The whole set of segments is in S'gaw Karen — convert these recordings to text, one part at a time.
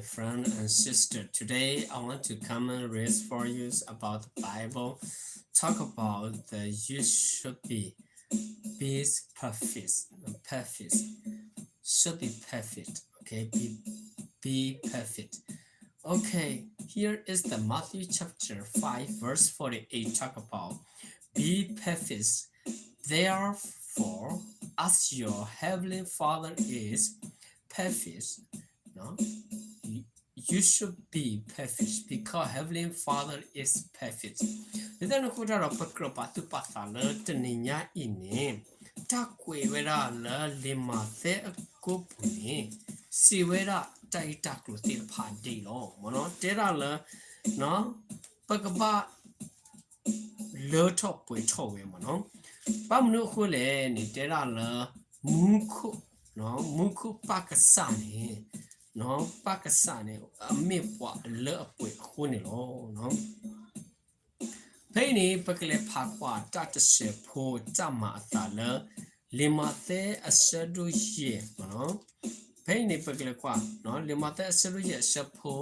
friend and sister. Today I want to come and read for you about the Bible. Talk about the you should be, be perfect, perfect. Should be perfect. Okay, be, be perfect. Okay, here is the Matthew chapter five, verse forty-eight. Talk about be perfect. Therefore, as your heavenly Father is perfect, no? You, you should be perfect because heavenly Father is perfect. လၢတၢ်န့ၣ်အဃိတၢ်ဒီး ပကြၢးပာ်သူၣ်ပာ်သးလၢတနံၤညါအံၤန့ၣ် တၢ်ကွဲးဝဲဒၣ်လၢလံာ်မးသဲအဆၢဒိၣ်ပူၤန့ၣ် စံးဝဲဒၣ်တၢ်ဂ့ၢ်တၢ်ကျိၤသ့ၣ်တဖၣ်ဒ်အံၤလီၤ. မ့ၢ်နီၤ တဲဒၣ်လၢ ပကဘၣ် လၢထီၣ်ပှဲၤထီၣ်ဝဲမ့ၢ်နီၤ. ဘၣ်မနုၤအဃိလဲၣ်န့ၣ် တဲဒၣ်လၢ မူခိၣ်, မူခိၣ်ပၢ်ကစၢ်န့ၣ်, ပၢ်ကစၢ်န့ၣ် အမ့ၢ်ပှၤလၢအပှဲၤအဃိန့ၣ်လီၤ. ဖဲအံၤန့ၣ် ပကလဲၤဖးကွၢ်တၢ်တစဲးဖိတၢ်မၤအသးလၢ လံာ်မးသဲအဆၢဒိၣ်ယဲၢ်မ့ၢ်နီၤ. ဖဲအံၤန့ၣ် ပကလဲၤကွၢ် လံာ်မးသဲအဆၢဒိၣ်ယဲၢ်အဆၢဖိ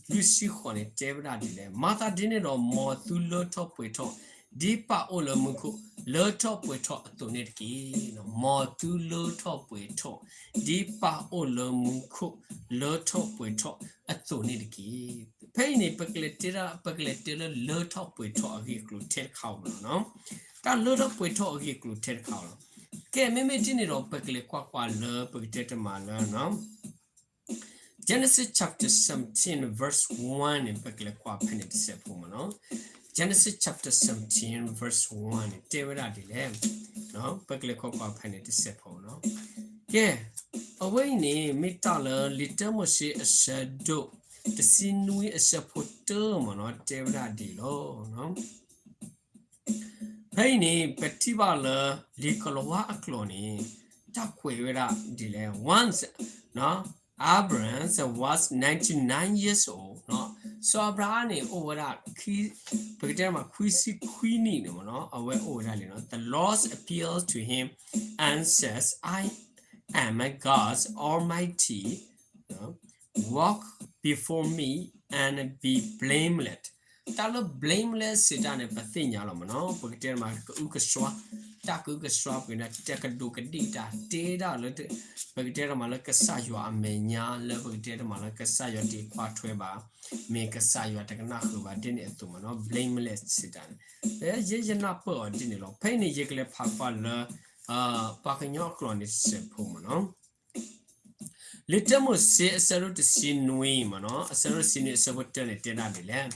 လွံၢ်ဆံဃိးန့ၣ် တဲဝဲဒၣ်ဒ်လဲၣ်. မၤသးဒ်န့ၣ်ဒီး မ်သုလၢထီၣ်ပှဲၤထီၣ် ဒ်ပၢ်အိၣ်လၢမူခိၣ် လၢထီၣ်ပှဲၤထီၣ်အသိးန့ၣ်တက့ၢ်. မ်သုလၢထီၣ်ပှဲၤထီၣ် ဒ်ပၢ်အိၣ်လၢမူခိၣ် လၢထီၣ်ပှဲၤထီၣ်အသိးန့ၣ်တက့ၢ်. ဖဲအံၤန့ၣ် ပကလဲၤတဲဒၣ် ပကလဲၤတဲလၢလၢထီၣ်ပှဲၤထီၣ်အဂ့ၢ်အကျိၤထဲတခါဧိၤမ့ၢ်နီၤ. တၢ်လၢထီၣ်ပှဲၤထီၣ်အဂ့ၢ်အကျိၤထဲတခါဧိၤလီၤ. ကဲ မ့မ့ၢ်ဒ်န့ၣ်ဒီး ပကလဲၤကွၢ်ကွၢ်လၢ ပကတဲတမးလၢ Genesis chapter seventeen verse one န့ၣ် ပကလဲၤကွၢ်ဖဲန့ၣ်တစဲးဖိမ့ၢ်နီၤ. Genesis chapter seventeen verse one န့ၣ် တဲဝဲဒၣ်ဒ်လဲၣ်. ပကလဲၤကွၢ်ကွၢ်ဖဲန့ၣ်တစဲးဖိနီၤ. ကဲ အဝဲအံၤန့ၣ် မ့ၢ်တၢ်လၢလံာ်တၢမိၤၡ့အဆၢဒိၣ် တဆံနွံအဆၢဖိတၢမ့ၢ်နီၤ တဲဝဲဒၣ်ဒ်အံၤလီၤ. ဖဲအံၤန့ၣ် ပထံၣ်ဘၣ်လၢ လံာ်ကလၤဝါအကျိာ်န့ၣ် တၢ်ကွဲးဝဲဒၣ်ဒ်လဲၣ်. Once, Abraham was ninety-nine years old, စီၤအၤဘြၤဟၣ်န့ၣ် အိၣ်ဝဲဒၣ် ပကတဲမး ခွံဆံခွံနံၣ်န့ၣ်မ့ၢ်နီၤ အဝဲအိၣ်ဝဲဒၣ်လံနီၤ. The Lord appeared to him and said, I am God Almighty, walk before me and be blameless. တၢ်လၢ blameless စံးတၢ်န့ၣ် ပသ့ၣ်ညါလီၤမ့ၢ်နီၤ. ပကတဲမး ကအုကစွါ, တၢ်ကအုကစွါ ပကတဲ တၢ်ကဒူးကဒ့ၣ်တၢ် တဲဒၣ်လၢ ပကတဲတမးလၢကစၢ်ယွၤအမဲာ်ညါ လၢပကတဲတမးလၢကစၢ်ယွၤတခွါထွဲဘၣ်, မ့ၢ်ကစၢ်ယွၤတကနၣ်ဃုာ်ဘၣ်ဒ်န့ၣ်အသိးမ့ၢ်နီၤ. Blameless စံးတၢ်န့ၣ် ယဲယနၢ်ပၢၢ်အီၤဒ်န့ၣ်လီၤ. ဖဲအံၤန့ၣ် ယကလဲၤဖးကွၢ်လၢ ပှၤကညီအကျိာ်န့ၣ်တစဲးဖိမ့ၢ်နီၤ. လံာ်တၢမိၤၡ့အဆၢဒိၣ်တဆံနွံမ့ၢ်နီၤ, အဆၢဒိၣ်တဆံနွံအဆၢဖိတၢန့ၣ် တဲဒၣ်ဒ်လဲၣ်.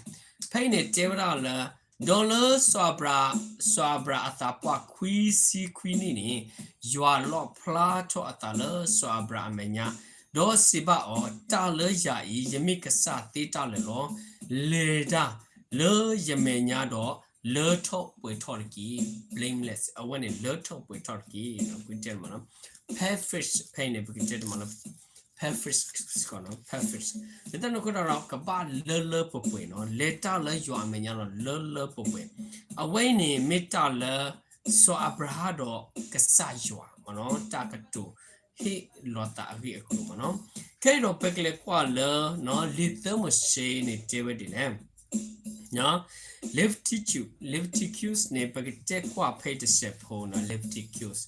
ဖဲအံၤန့ၣ် တဲဝဲဒၣ်လၢ ဒီးလၢ စီၤအၤဘြၤဟၣ်အသးပှၢ်ခွံဆံခွံနံၣ်န့ၣ် ယွၤလီၣ်ဖျါထီၣ်အသးလၢစီၤအၤဘြၤဟၣ်အမဲာ်ညါ, ဒီးစံးဘၣ်အီၤ, တၢ်လၢယၤအံၤ ယမ့ၢ်ကစၢ်သ့တၢ်လၢာ်လီၤ. လဲၤတၢ် လၢယမဲာ်ညါဒီး လၢထီၣ်ပှဲၤထီၣ်တက့ၢ်. Blameless အဝဲန့ၣ် လၢထီၣ်ပှဲၤထီၣ်တက့ၢ်. ပကတဲတမးလၢ perfect ဖဲအံၤန့ၣ် ပကတဲတမးလၢ perfect, perfect လၢတၢ်န့ၣ်အဃိဒီး ကဘၣ်လၢလၢပှဲၤပှဲၤနီၤ, လဲၤတၢ်လၢယွၤအမဲာ်ညါဒီး လၢလၢပှဲၤပှဲၤ. အဝဲအံၤန့ၣ် မ့ၢ်တၢ်လၢ စီၤအၤဘြၤဟၣ်ဒီးကစၢ်ယွၤမ့ၢ်နီၤ, တၢ်ကတိၤဟ့ၣ်လီၤသးအဂ့ၢ်အကျိၤမ့ၢ်နီၤ. ခဲအံၤဒီး ပကလဲၤကွၢ်လၢ လံာ်သၢမိၤၡ့န့ၣ် တဲဝဲဒ်လဲၣ်. Leviticus, Leviticus န့ၣ် ပကတဲကွၢ်ဖဲတစဲးဖိနီၤ, Leviticus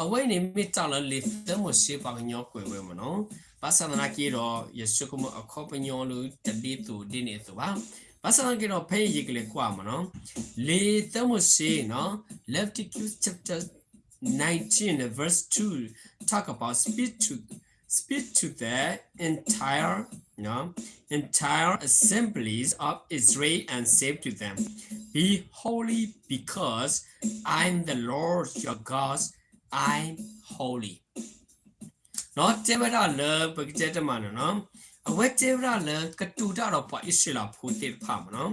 အဝဲအံၤန့ၣ် မ့ၢ်တၢ်လၢလံာ်သၢမိၤၡ့ပှၤကညီကွဲးဝဲမ့ၢ်နီၤ. ဘၣ်ဆၣ်သနာ်က့ဒီး ယဆိကမိၣ်အခီပညီလၢတဒ်သိးဒ်န့ၣ်အသိးဘၣ်. ဘၣ်ဆၣ်သနာ်က့ဒီး ဖဲအံၤယကလဲၤကွၢ်မ့ၢ်နီၤ, လံာ်သၢမိၤၡ့နီၤ, Leviticus chapter nineteen verse two talk about speak to, speak to the entire, entire assemblies of Israel and say to them, be holy because I am the Lord your God, I am holy. နီၤ, တဲဝဲဒၣ်လၢပကတဲတမးနီၤနီၤ, အဝဲတဲဝဲဒၣ်လၢကတိၤတၢ်ဒီးပှၤအံၣ်စရ့လးဖိသ့ၣ်တဖၣ်မ့ၢ်နီ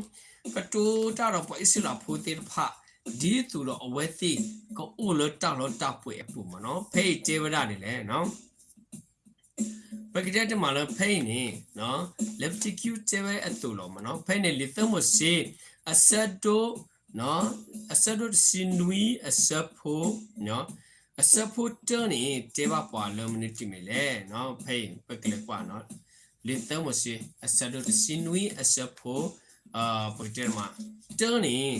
ၤ, ကတိၤတၢ်ဒီးပှၤအံၣ်စရ့လးဖိသ့ၣ်တဖၣ် ဒ်သိးဒီးအဝဲသ့ၣ်ကအိၣ်လၢတၢ်လီတၢ်ပှဲၤအပူၤမ့ၢ်နီၤ. ဖဲအံၤတဲဝဲဒၣ်န့ၣ်လဲၣ် ပကတဲတမးလၢဖဲအံၤန့ၣ် Leviticus တဲဝဲအသိးလီၤမ့ၢ်နီၤ. ဖဲအံၤန့ၣ် လံာ်သၢမိၤၡ့ အဆၢဒိၣ် အဆၢဒိၣ်တဆံနွံ အဆၢဖိ အဆၢဖိတၢန့ၣ် တဲဘၣ်ပှၤလၢမနုၤတမံၤလဲၣ်. ဖဲအံၤ ပကလဲၤကွၢ်နီၤ. လံာ်သၢမိၤၡ့ အဆၢဒိၣ်တဆံနွံ အဆၢဖိ ပကတဲမး တၢန့ၣ်,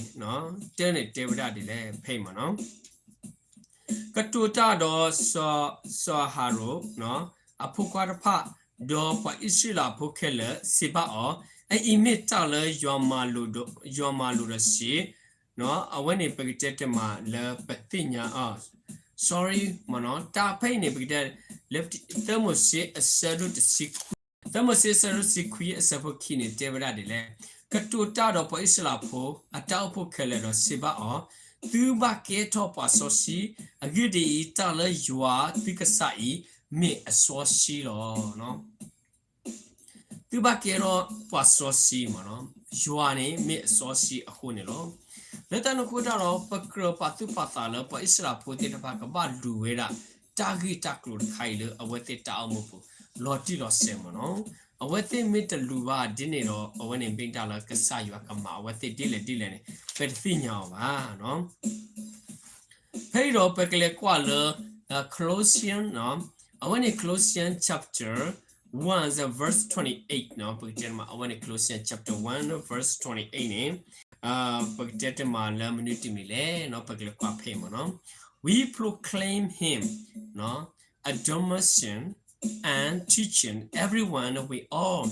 တၢန့ၣ်တဲဝဲဒၣ်ဒ်လဲၣ် ဖဲအံၤမးနီၤ. ကတိၤတၢ်ဒီးစီၤအၤဟရိၣ် အဖိခွါတဖၣ်, ဒီးပှၤအံၣ်စရ့လးဖိခဲလၢာ် စံးဘၣ်အီၤ, အအံၤမ့ၢ်တၢ်လၢ ယွၤမၤလိာ်ဒီးစံး, အဝဲန့ၣ်ပကတဲတမးလၢပသ့ၣ်ညါ, sorry မးနီၤ, တၢ်ဖဲအံၤန့ၣ် ပကတဲ လၢသၢမိၤၡ့အဆၢဒိၣ်တဆံ သၢမိၤၡ့အဆၢဒိၣ်တဆံခွံ အဆၢဖိခံန့ၣ် တဲဝဲဒၣ်ဒ်လဲၣ်, ကတိၤတၢ်ဒီးပှၤအံၣ်စရ့လးဖိ အတၢ်အိၣ်ဖှိၣ်ခဲလၢာ်ဒီးစံးဘၣ်အီၤ, သုဘၣ်ကဲထီၣ်ပှၤစီဆှံ, အဂ့ၢ်ဒ်အံၤ, တၢ်လၢယွၤသုကစၢ်အံၤ မ့ၢ်အစီဆှံလီၤ. သုဘၣ်ကဲထီၣ်ပှၤစီဆှံမးနီၤ, ယွၤန့ၣ်မ့ၢ်အစီဆှံအဃိန့ၣ်လီၤ. လၢတၢ်န့ၣ်အဃိတၢ်ဒီး ပကြၢးပာ်သူၣ်ပာ်သးလၢ ပှၤအံၣ်စရ့လးဖိသ့ၣ်တဖၣ် ကဘၣ်လူၤဝဲဒၣ် တၢ်ဂ့ၢ်တၢ်ကျိၤတခါအံၤလၢအဝဲသ့ၣ်တၢ်အိၣ်မူပူၤ လီၤတံၢ်လီၤဆဲးမးနီၤ. အဝဲသ့ၣ်မ့ၢ်တလူၤဘၣ်ဒ်န့ၣ်ဒီး အဝဲန့ၣ်မ့ၢ်တၢ်လၢကစၢ်ယွၤကမၤအဝဲသ့ၣ်ဒ်လဲၣ်ဒ်လဲၣ်န့ၣ် ပတသ့ၣ်ညါအီၤဘၣ်. ဖဲအံၤဒီးပကလဲၤကွၢ်လၢ Colossians နီၤ, အဝဲန့ၣ် Colossians chapter one verse twenty-eight နီၤ, ပကတဲမး အဝဲန့ၣ် Colossians chapter one verse twenty-eight န့ၣ် ပကတဲတမးလၢမနုၤတမံၤလဲၣ်နီၤ, ပကလဲၤကွၢ်ဖဲအံၤမးနီၤ. We proclaim him, နီၤ, admonition and teaching everyone with all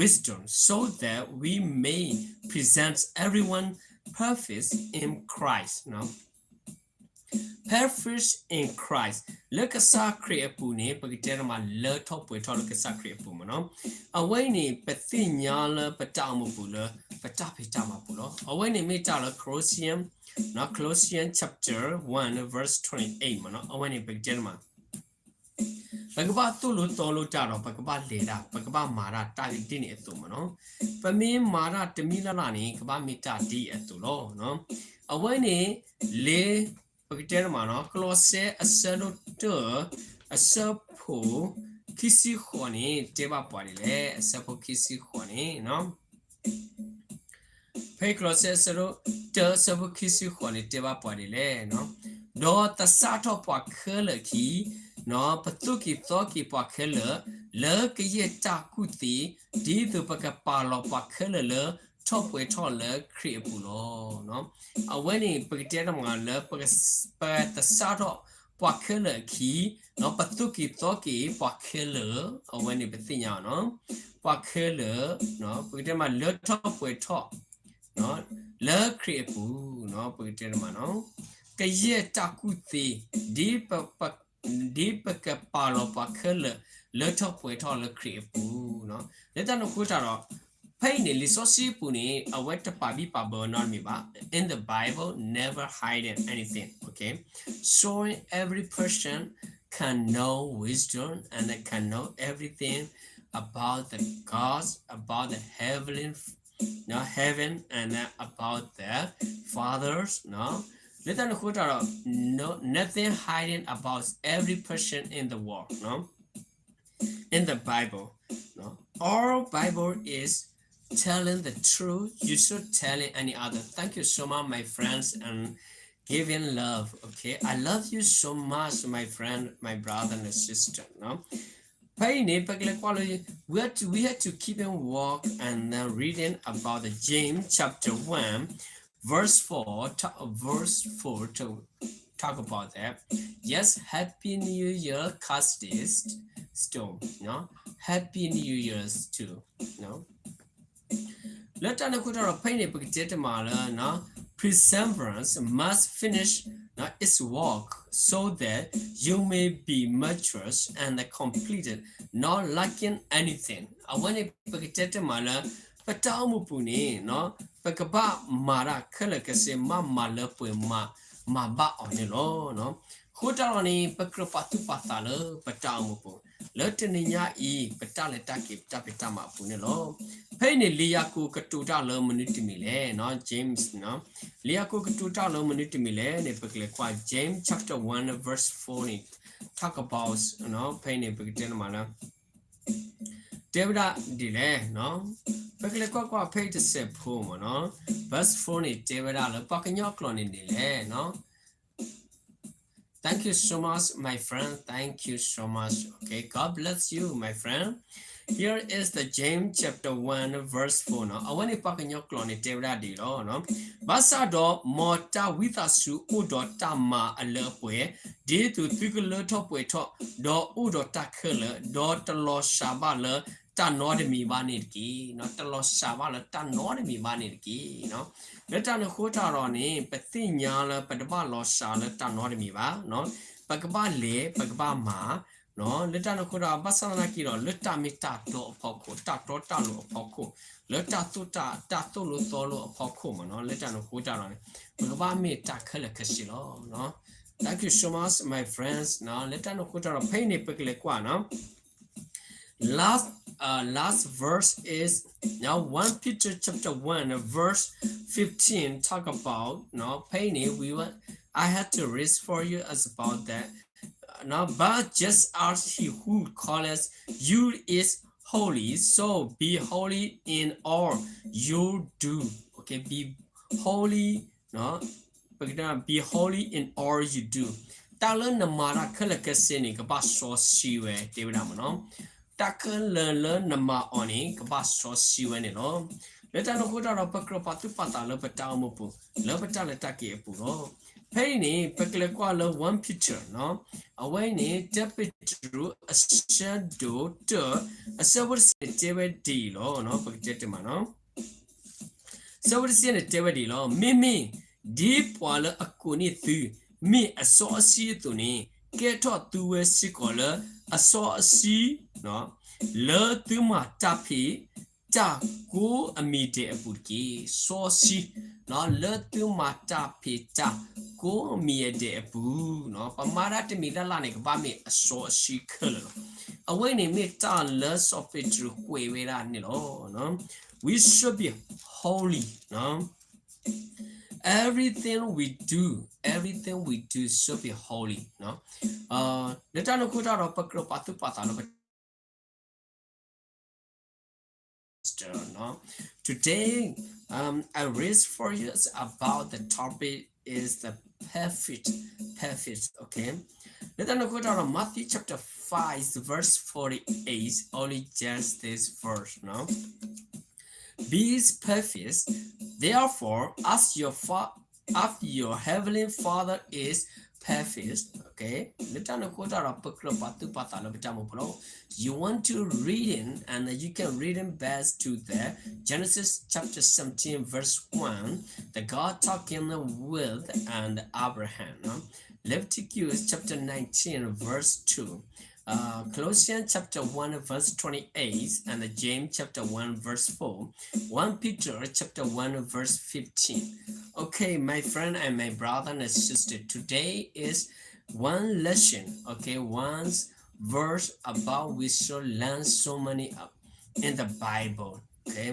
wisdom, so that we may present everyone perfect in Christ, နီၤ. Perfect in Christ, လၢကစၢ်ခရံာ်အပူၤန့ၣ် ပကတဲတမးလၢထီၣ်ပှဲၤထီၣ်လၢကစၢ်ခရံာ်အပူၤမးနီၤ. အဝဲအံၤန့ၣ် ပသ့ၣ်ညါလၢပတၢ်အိၣ်မူပူၤလၢ ပတၢ်ဖံးတၢ်မၤပူၤလီၤ. အဝဲန့ၣ်မ့ၢ်တၢ်လၢ Colossians, နီၤ, Colossians chapter one verse twenty-eight မးနီၤ. အဝဲန့ၣ်ပကတဲတမး ပကဘၣ်သိၣ်လိသီလိတၢ်ဒီး ပကဘၣ်လဲၤတၢ် ပကဘၣ်မၤတၢ် တၢ်ဒ်န့ၣ်အသိးမးနီၤ. ပမ့ၢ်မၤတၢ်တမံၤလၢ်လၢ်န့ၣ် ကဘၣ်မ့ၢ်တၢ်ဒ်အံၤအသိးလီၤ. အဝဲန့ၣ် လၢ ပကတဲတမးနီၤ ကလီးစဲအဆၢဒိၣ်တၢ အဆၢဖိ ခံဆံဃိးန့ၣ် တဲဘၣ်ပှၤဒ်လဲၣ်, အဆၢဖိခံဆံဃိးန့ၣ် ဖဲကလီးစဲ အဆၢဒိၣ်တၢ အဆၢဖိခံဆံဃိးန့ၣ် တဲဘၣ်ပှၤဒ်လဲၣ်, ဒီးသဆၣ်ထီၣ်ပှၤခဲလၢာ်အခံ, ပသူၣ်က့ၤသီက့ၤပှၤခဲလၢာ် လၢကယဲၢ်တၢ်ကူၣ်သ့, ဒ်သိးပကပာ်လီၤပှၤခဲလၢာ်လၢထီၣ်ပှဲၤထီၣ်လၢခရံာ်အပူၤလီၤ. အဝဲန့ၣ် ပကတဲတမးလၢ ပသဆၣ်ထီၣ်ပှၤခဲလၢာ်အခံ, ပသူၣ်က့ၤသီက့ၤပှၤခဲလၢာ်, အဝဲန့ၣ်ပသ့ၣ်ညါအီၤနီၤ, ပှၤခဲလၢာ်, ပကတဲမးလၢထီၣ်ပှဲၤထီၣ် လၢခရံာ်အပူၤ, ပကတဲတမးနီၤ, ကယဲၢ်တၢ်ကူၣ်သ့, ဒ်ပကပာ်လီၤပှၤခဲလၢာ် လၢထီၣ်ပှဲၤထီၣ်လၢခရံာ်အပူၤနီၤ. လၢတၢ်န့ၣ်အဃိတၢ်ဒီး ဖဲအံၤန့ၣ် လံာ်စီဆှံပူၤန့ၣ် အဝဲတပာ်ဘံၣ်ပာ်ဘၢနီတမံၤဘၣ်. In the Bible, never hiding anything, okay? So every person can know wisdom and can know everything about the gods, about the heavenly, you know, heaven, and then about the fathers, no? လၢတၢ်န့ၣ်အဃိတၢ်ဒီး no, nothing hiding about every person in the world, no? In the Bible, no? All Bible is telling the truth. You should telling any other. Thank you so much, my friends, and giving love. Okay, I love you so much, my friend, my brother and sister. No, ဖဲအံၤန့ၣ် ပကလဲၤကွၢ်လၢ we have to, we have to keep in walk and then reading about the James chapter one, verse four, ta-, verse four to talk about that. Yes, Happy New Year, Cassidy Stone, no? Happy New Year's too, no? လၢတၢ်န့ၣ်အဃိတၢ်ဒီး ဖဲအံၤန့ၣ် ပကတဲတမးလၢ no, perseverance must finish, no, its work so that you may be mature and completed, not lacking anything. အဝဲန့ၣ် ပကတဲတမးလၢ ပတၢ်အိၣ်မူပူၤန့ၣ် no, ပကဘၣ်မၤတၢ်ခဲလၢာ်ခဲဆ့ မၤမၤလၢပှဲၤမၤ မၤဘၣ်အီၤန့ၣ်လီၤ. အဃိတၢ်လီၤန့ၣ် ပကြၢးပာ်သူၣ်ပာ်သးလၢပတၢ်အိၣ်မူပူၤ လၢတနံၤညါအံၤ ပတၢ်လဲၤတၢ်က့ၤ ပတၢ်ဖံးတၢ်မၤအပူၤန့ၣ်လီၤ. ဖဲအံၤန့ၣ် လံာ်ယၤကိာ်ကတိၤတၢ်လၢမနုၤတမံၤလဲၣ်, no, James, no? လံာ်ယၤကိာ်ကတိၤတၢ်လၢမနုၤတမံၤလဲၣ်န့ၣ် ပကလဲၤကွၢ် James chapter one verse fourန့ၣ် talk about, no, ဖဲအံၤန့ၣ် ပကတဲတမးလၢ တဲဝဲဒၣ်ဒ်လဲၣ်, no? ပကလဲၤကွၢ်ကွၢ်ဖဲအံၤတစဲးဖိမးနီၤ, verse fourန့ၣ် တဲဝဲဒၣ်လၢပှၤကညီအကျိာ်န့ၣ်ဒ်လဲၣ်, no? Thank you so much, my friend. Thank you so much. Okay, God bless you, my friend. Here is the James chapter one verse four နီၤ. အဝဲန့ၣ်ပှၤကညီကျိာ်န့ၣ်တဲဝဲဒၣ်ဒ်အံၤလီၤ. ဘၣ်ဆၣ်ဒီး မ်တၢ်ဝံသးစူၤအိၣ်ဒီးတၢ်မၤအလၢအပှဲၤ, ဒ်သိးသုကလၢထီၣ်ပှဲၤထီၣ်, ဒီးအိၣ်ဒီးတၢ်ခဲလၢာ်, ဒီးတလီၤစှၤဘၣ်လၢတၢ်နီတမံၤဘၣ်န့ၣ်တက့ၢ်. တလီၤစှၤဘၣ်လၢတၢ်နီတမံၤဘၣ်န့ၣ်တက့ၢ်. Therefore, လၢတၢ်န့ၣ်အဃိတၢ်ဒီးန့ၣ် ပသ့ၣ်ညါလၢပတဘၣ်လီၤစှၤလၢတၢ်နီတမံၤဘၣ်. ပကဘၣ်လဲၤ ပကဘၣ်မၤ လၢတၢ်န့ၣ်အဃိဒီး ဘၣ်ဆၣ်သနာ်က့ဒီး လၢတၢ်မ့ၢ်တၢ်တီအဖီခိၣ်, တၢ်တီတၢ်လိၤအဖီခိၣ်, လၢတၢ်သိၣ်တၢ်, တၢ်သိၣ်လိသီလိအဖီခိၣ်မ့ၢ်နီၤ, လၢတၢ်န့ၣ်အဃိတၢ်ဒီးန့ၣ် ပကဘၣ်မ့ၢ်တၢ်ခဲလၢာ်ခဲဆ့လီၤ. Thank you so much, my friends. လၢတၢ်န့ၣ်အဃိတၢ်ဒီး ဖဲအံၤန့ၣ် ပကလဲၤကွၢ်နီၤ Last, uh, last verse is now First Peter chapter one, verse fifteen talk about, no, painting. We want, I had to read for you as about that. Now, but just as he who calls you is holy, so be holy in all you do. Okay, be holy, no? Be holy in all you do. တၢ်လၢနမၤတၢ်ခဲလၢာ်ခဲဆ့န့ၣ် ကဘၣ်စီဆှံဝဲ တဲဝဲဒၣ်မ့ၢ်နီၤ. တၢ်ခဲလၢာ်လၢနမၤအီၤန့ၣ် ကဘၣ်စီဆှံဝဲန့ၣ်လီၤ. လၢတၢ်န့ၣ်အဃိတၢ်ဒီး ပကြၢးပာ်သူၣ်ပာ်သးလၢပတၢ်အိၣ်မူပူၤ လၢပတၢ်လဲၤတၢ်က့ၤအပူၤလီၤ. ဖဲအံၤန့ၣ် ပကလဲၤကွၢ်လၢ First Peter နီၤ, အဝဲအံၤန့ၣ် တၢပ့းတရူး အဆၢဒိၣ်တၢ အဆၢဖိတဆံန့ၣ်တဲဝဲဒ်အံၤလီၤ. ပကတဲတမးနီၤ ဆၢဖိတဆံန့ၣ်တဲဝဲဒ်အံၤလီၤ. မ့မ့ၢ်ဒ်ပှၤလၢအကိးန့ၢ်သု မ့ၢ်အစီအဆှံအသိးန့ၣ်, ကဲထီၣ်သုဝဲစ့ၢ်ကီးလၢအစီအဆှံ လၢသုမၤတၢ်ဖံးတၢ်ကိးအမံၤဒဲးအပူၤတက့ၢ်. စီဆှံ လၢသုမၤတၢ်ဖံးတၢ်ကိးအမံၤအဒဲးအပူၤ, ပမၤတၢ်တမံၤလၢ်လၢ်န့ၣ် ကဘၣ်မ့ၢ်အစီအဆှံခဲလၢာ်လီၤ. အဝဲန့ၣ်မ့ၢ်တၢ်လၢစီၤပ့းတရူးကွဲးဝဲဒၣ်န့ၣ်လီၤ. We should be holy. Everything we do, everything we do should be holy. လၢတၢ်န့ၣ်အဃိတၢ်ဒီး ပကြၢးပာ်သူၣ်ပာ်သးလၢပ Today, um, I read for you about the topic is the perfect, perfect, okay? လၢတၢ်န့ၣ်အဃိတၢ်ဒီး Matthew chapter five, verse forty-eight, only just this verse, no? Be perfect, therefore, as your fa- as your heavenly Father is perfect, okay? လၢတၢ်န့ၣ်အဃိတၢ်ဒီး ပကြၢးပာ်သူၣ်ပာ်သးလၢပတၢ်အိၣ်မူပူၤလီၤ. You want to read it, and you can read it back to the Genesis chapter seventeen, verse one, the God talking with and Abraham, no? Leviticus chapter nineteen, verse two. Uh, Colossians chapter one, verse twenty-eight, and James chapter one, verse four, First Peter chapter one, verse fifteen. Okay, my friend and my brother and sister, today is one lesson, okay, one verse about we should learn so many uh, in the Bible. Okay,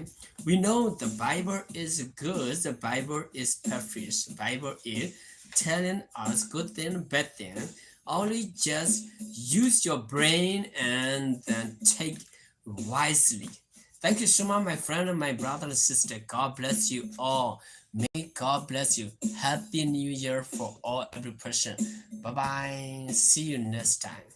we know the Bible is good, the Bible is perfect, the Bible is telling us good thing, bad thing. Only just use your brain and then take wisely. Thank you so much, my friend and my brother and sister. God bless you all. May God bless you. Happy New Year for all every person. Bye bye. See you next time.